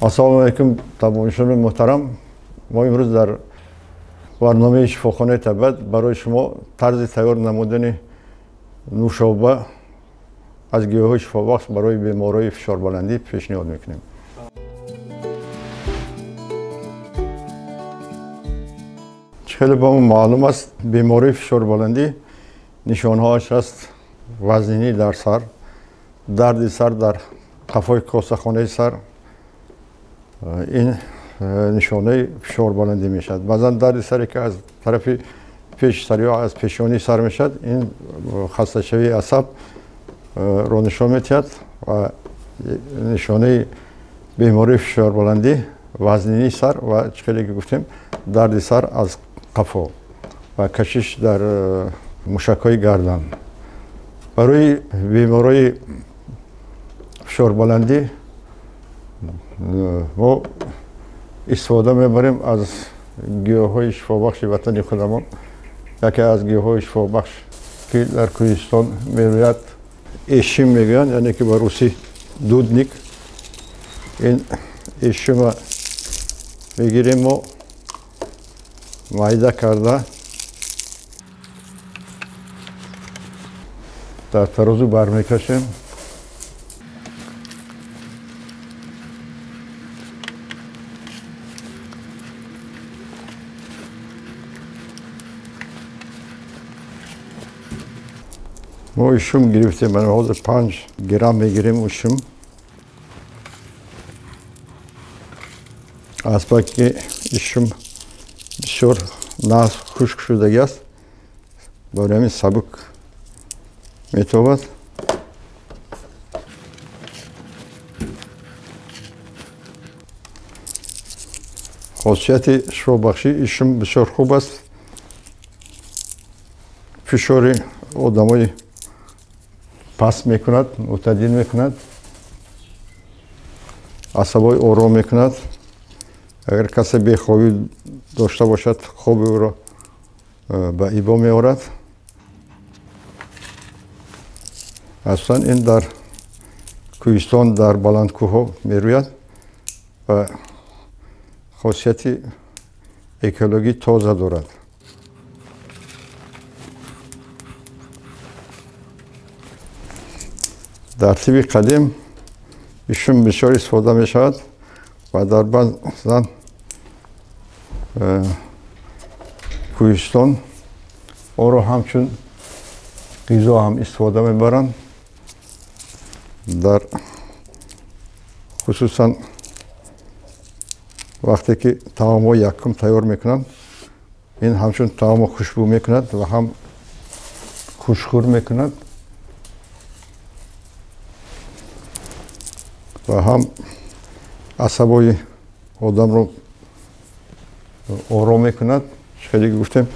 Ассалому алайкум, тамошобинони муҳтарам. Мо имрӯз дар барномаи шифохонаи табиат барои шумо тарзи тайёр намудани нӯшоба аз гиёҳҳои шифобахш барои беморони фишорбаландӣ пешниҳод мекунем. Хеле ба мо маълум аст, бемории фишорбаландӣ нишонҳояш аст вазнинӣ дар сар, дарди сар дар қафои косахонаи сар. Ин нишонаи фишорбаландӣ мешавад. Баъзан дарди саре ки аз тарафи пеши сар ё аз пешонии сар мешавад, ин хасташавии асаб ро нишон медиҳад ва нишонаи бемории фишорбаландӣ вазнинии сар ва чӣ хеле ки гуфтем дарди сар аз қафо ва кашиш дар мушакҳои гардан. Барои беморои фишорбаландӣ мо истифода мебарем аз гиёҳҳои шифобахши ватани худамон. Яке аз гиёҳҳои шифобахш ки дар кӯҳистон мерӯяд эшим мегӯянд, яъне ки ба русӣ дудник. Ин эшима мегирем мо майда карда дар тарозу бармекашем. Мо ишум гирифтем, ҳозир 5 грамм мегирем ишум. Азбаски ишум бисёр нағз хушк шудагӣ аст, барои ҳамин сабук метобад. Хосияти шифобахшии ишум бисёр хуб аст. Фишори одамои паст мекунад, мӯътадил мекунад, асабҳои ором мекунад. Агар касе бехобӣ дошта бошад, хоби ӯро ба ибо меорад. Асосан ин дар кӯҳистон, дар баландкӯҳҳо мерӯяд ва хосияти экологӣ тоза дорад. Дар тиби қадим ишум бисёр истифода мешавад ва дар баъзан кӯҳистон онро ҳамчун ғизо ҳам истифода мебаранд. Дар хусусан вақте ки таомҳои якум тайёр мекунанд, ин ҳамчун таомо хушбӯ мекунад ва ҳам хушхӯр мекунад ва ҳам асабҳои одамро ором мекунад. Хеле гуфтем,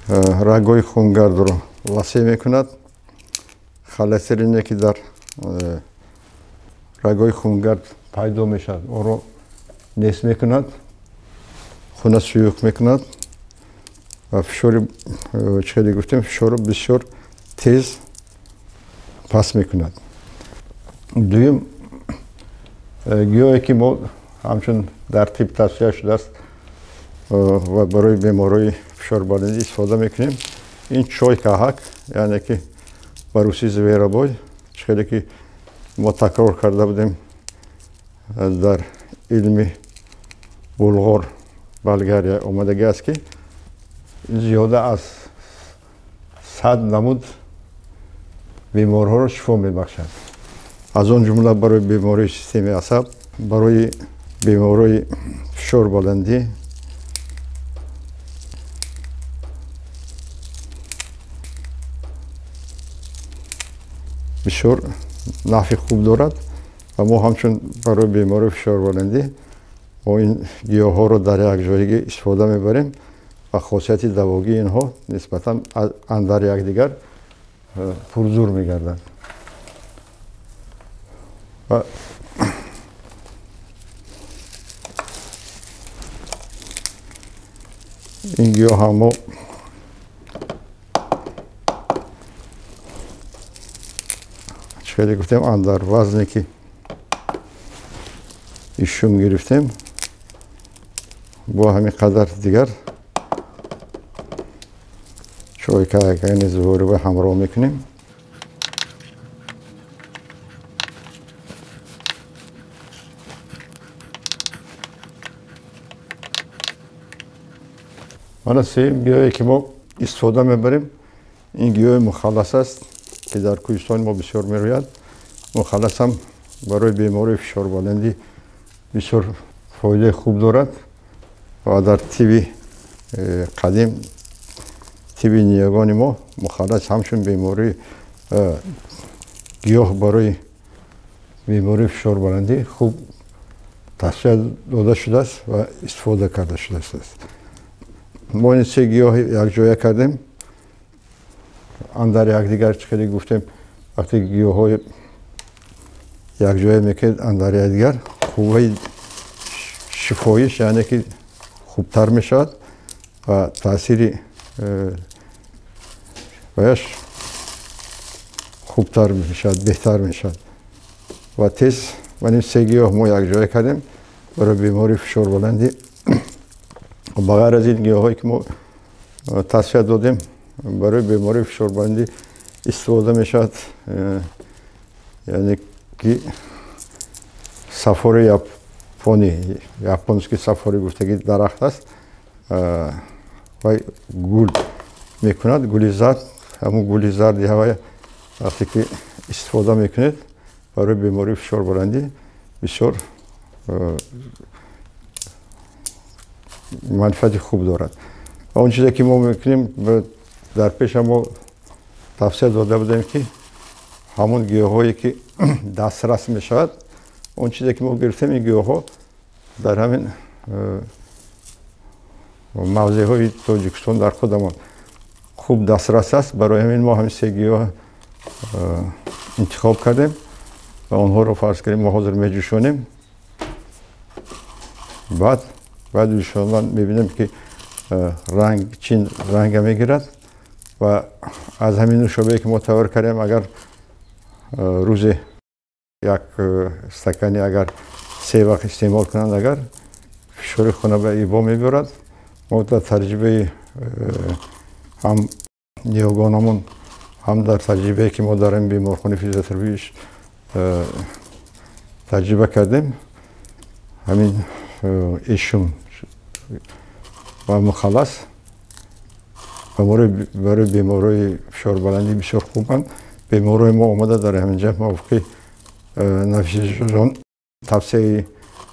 рагҳои хунгардро васеъ мекунад. Холестерине ки дар рагҳои хунгард пайдо мешавад, онро нест мекунад, хуна суюқ мекунад ва фишори, хеле гуфтем, фишорро бисёр тез паст мекунад. Дуюм гиёҳе ки мо ҳамчун дар тиб тавсия шудааст ва барои беморои фишорбаландӣ истифода мекунем, ин чой каҳак, яъне ки ба русӣ зверобой. Хеле ки мо такрор карда будем дар илми Булғор, Болгария омадагӣ аст ки зиёда аз 100 намуд беморҳоро шифо мебахшад. Аз он ҷумла барои бемории системаи асаб, барои беморои фишорбаландӣ, бисёр нафъи хуб дорад ва мо ҳамчун барои бемории фишорбаландӣ мо ин гиёҳҳоро дар як ҷойгӣ истифода мебарем ва хосияти давогии инҳо нисбатан андар якдигар пурзур мегардад. ва ин гиёҳ мо хеле гуфтем андар вазне ки ишум гирифтем, бо ҳамин қадар дигар чойкакани зуҳуриба ҳамроҳ мекунем. Мана сеюм гиёҳе ки мо истифода мебарем, ин гиёҳи мухаллас аст, ки дар кӯҳистони мо бисёр мерӯяд. Мухаллас ҳам барои бемории фишорбаландӣ бисёр фоидаи хуб дорад ва дар тиби қадим, тиби ниёгони мо мухаллас ҳамчун бемории гиёҳ барои бемории фишорбаландӣ хуб тавсия дода шудааст ва истифода карда шудааст. Мо ин се гиёҳ якҷоя кардем, андар якдигар чӣ хеле гуфтем, вақте гиёҳҳои якҷоя мекунед андар якдигар, қувваи шифоиш яъне ки хубтар мешавад ва таъсири ваяш хубтар мешавад, беҳтар мешавад. Ва тез ин се гиёҳ мо якҷоя кардем барои бемории фишорбаландӣ. Ба ғайр аз ин гиёҳҳое ки мо тавсия додем барои бемории фишорбаландӣ истифода мешавад, яъне ки сафори японӣ, японский сафори гуфтагӣ дарахт аст, вай гул мекунад, гули зард. Ҳамун гули зарди ҳавай вақте ки истифода мекунед барои бемории фишорбаландӣ бисёр манфиати хуб дорад. Ва он чизе ки мо мекунем, дар пеша мо тавсия дода будем, ки ҳамон гиёҳҳое ки дастрас мешавад, он чизе ки мо гирифтем, ин гиёҳҳо дар ҳамин мавзеъҳои Тоҷикистон дар худамон хуб дастрас аст. Барои ҳамин мо ҳамин се гиёҳ интихоб кардем ва онҳоро фарз кардем мо ҳозир меҷӯшонем. Баъд ҷӯшондан мебинем, ки ранг чин ранга мегирад ва аз ҳамин нӯшобае ки мо тайёр кардем, агар рӯзе як стакани агар се вақт истеъмол кунанд, агар фишори хона ба ибо мебарад. Мо дар таҷрибаи ҳам ниёгонамон, ҳам дар таҷрибае ки мо дар ин беморхонаи физиотерапия таҷриба кардем, ҳамин ишум ва мухаллас барои беморои фишорбаландӣ бисёр хубанд. Беморои мо омада дар ҳамин ҷа мувофиқи нафисиҷон тавсияи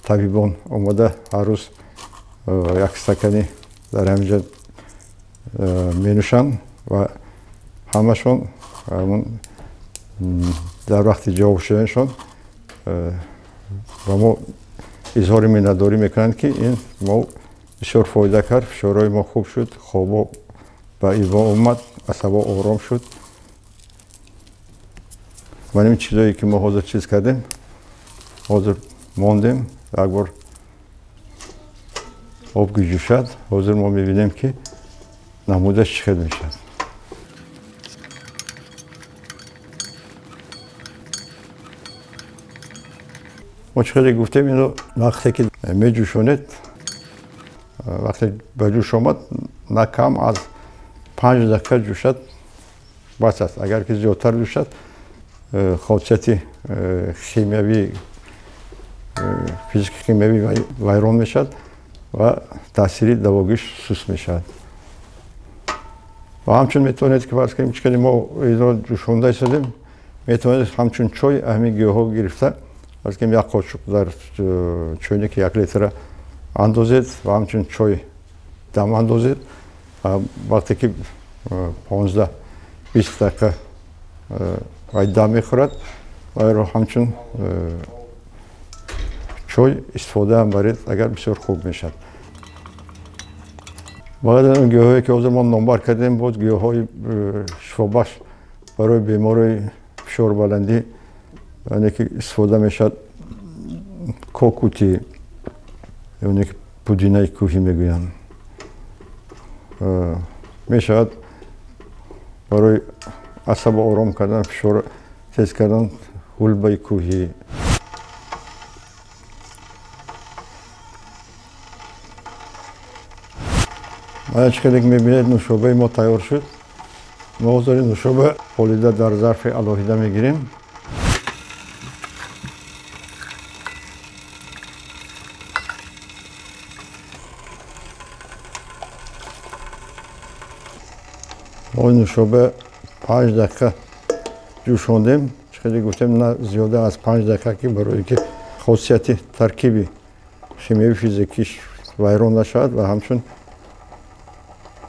табибон омада ҳар рӯз як стакани дар ҳамин ҷа менӯшанд ва ҳамашон дар вақти ҷавоб шуданашон ба мо изҳори миннатдорӣ мекунанд, ки ин мо бисёр фоида кард, фишорҳои мо хуб шуд, хобо ба ибо омад, асабо ором шуд. Ва ин чизое ки мо ҳозир чиз кардем, ҳозир мондем, як бор об ки ҷӯшад, ҳозир мо мебинем, ки намудаш чӣ хел мешавад. Мо чӣ хеле гуфтем, ино вақте ки меҷӯшонед, вақте ба ҷӯш омад, на кам аз 5 дақиқа ҷӯшад бас аст. Агар ки зиёдтар ҷӯшад, хосияти химиявӣ, физики химиявӣ вайрон мешавад ва таъсири давогиш суст мешавад. Ва ҳамчун метавонед ки фарз кунем, чӣ хеле мо ино ҷӯшонда истодем, метавонед ҳамчун чой ҳамин гиёҳҳо гирифта, фарз кунем як қошуқ дар чойники 1 литра андозед ва ҳамчун чой дам андозед. Вақте ки 15-20 дақиқа вай дам мехӯрад, вайро ҳамчун чой истифода ҳам баред, агар бисёр хуб мешавад. Баъд аз он гиёҳҳое ки ҳозир мо номбар кардем, боз гиёҳҳои шифобахш барои беморои фишорбаландӣ, яъне ки истифода мешавад кокути, яъне ки пудинаи кӯҳӣ мегӯянд, мешавад барои асабо ором кардан, фишор тез кардан ҳулбаи кӯҳӣ. Чӣ хеле ки мебинед, нӯшобаи мо тайёр шуд. Мо ҳозир нӯшоба полида дар зарфи алоҳида мегирем. Мо нӯшоба 5 дақиқа ҷӯшондем. Чӣ хеле гуфтем, на зиёда аз 5 дақиқа, ки барои ки хосияти таркиби химиявӣ физикиш вайрон нашавад ва ҳамчун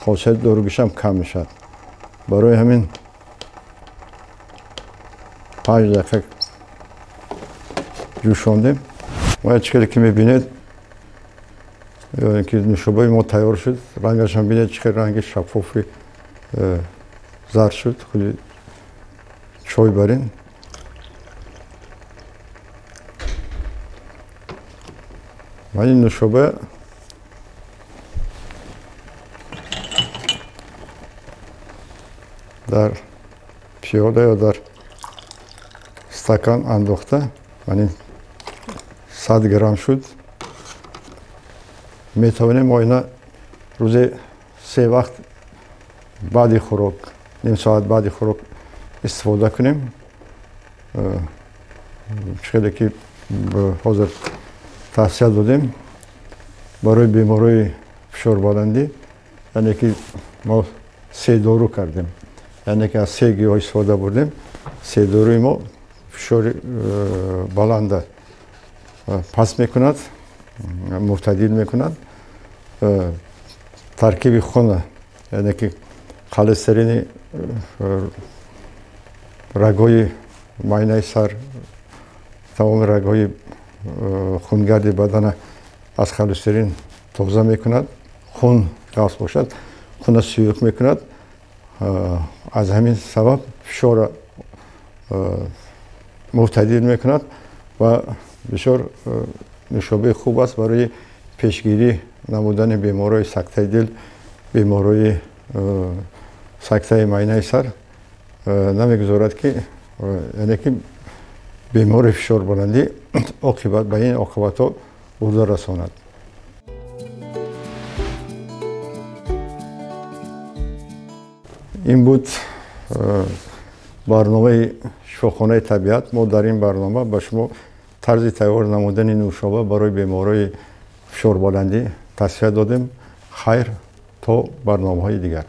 хосияти доругишам кам мешавад. Барои ҳамин 5 дақиқа ҷӯшондем. Ва чӣ хеле ки мебинед, ки нӯшобаи мо тайёр шуд. Рангашам бинед, чӣ хел ранги шаффофи зард шуд, худи чой барин. Ва ин нӯшоба дар пиёла ё дар стакан андохта, яъне 100 грамм шуд. Метавонем мо ина рӯзе 3 вақт баъди хӯрок, ним соат баъди хӯрок истифода кунем. Чӣ хеле ки ҳозир тавсия додем барои беморои фишорбаландӣ, яъне ки мо 3 дору кардем, яъне ки аз 3 гиёҳ истифода бурдем. 3 доруи мо фишори баланда паст мекунад, мӯътадил мекунад, таркиби хуна, яъне ки холестерини рагҳои майнаи сар, тамоми рагҳои хунгарди бадана аз холестерин тоза мекунад. Хун ғафз бошад, хуна сұйық мекунад. Аз ҳамин сабаб фишорро мӯътадил мекунад ва бисёр нӯшобаи хуб аст барои пешгирӣ намудани беморои сактаи дил, беморои сактаи майнаи сар. Намегузорад ки, яъне ки бемори фишорбаландӣ оқибат ба ин оқибатҳо бурда расонад. Ин буд барномаи шифохонаи табиат. Мо дар ин барнома ба шумо тарзи тайёр намудани нӯшоба барои беморои фишорбаландӣ тавсия додем. Хайр, то барномаҳои дигар.